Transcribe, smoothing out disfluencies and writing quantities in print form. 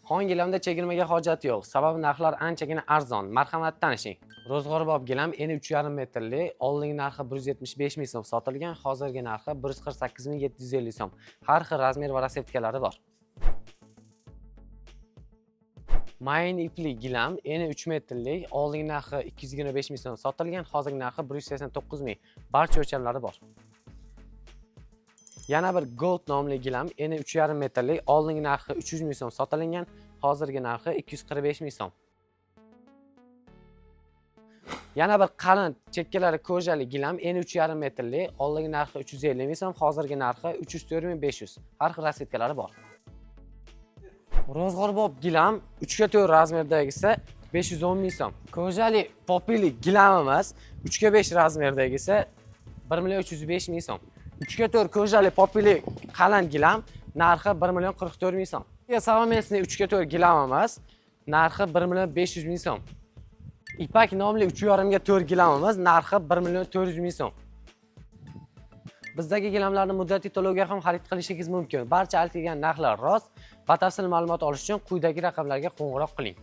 Xon gilamda chegirmaga hojat yo'q, sababi narxlar anchagina arzon. Marhamat, tanishing. Ro'zg'orbob gilam eni 3,5 metrli, oldingi narxi 175 ming so'm sotilgan, hozirgi narxi 148 750 so'm. Har xil razmer va расцветка lari bor. Mayin ipli gilam eni 3 metrlik, oldingi narxi 225 ming so'm sotilgan, hozirgi narxi 189 ming. Barcha o'lchamlari bor. Yana bir Gold nomli gilam eni 3,5 metrlik, oldingi narxi 300 ming so'm sotilingan, hozirgi narxi 245 ming so'm. Yana bir qalin chekkalari кожа li gilam eni 3,5 metrli, oldingi narxi 350 ming so'm, hozirgi narxi 304 ming 500. Har xil расцветка lari bor. Ro'zg'orbob gilam 3 ga 4 razmerdagisi 510 ming so'm. Кожа li popili gilamimiz 3 ga 5 razmerdagisi 1 million 305 ming so'm. 3 ga 4 кожа li popili qalin gilam narxi 1 million 44 ming so'm. Совместный 3 ga 4 gilamimiz narxi 1 million 500 ming so'm. Ipak nomli 3,5 ga 4 gilamimiz narxi 1 million 400 ming so'm. Bizdagi gilamlarni muddatli to'lovga ham xarid qilishingiz mumkin. Barcha aytilgan narxlar rost. Batafsil ma'lumot olish uchun quyidagi raqamlarga qo'ng'iroq qiling.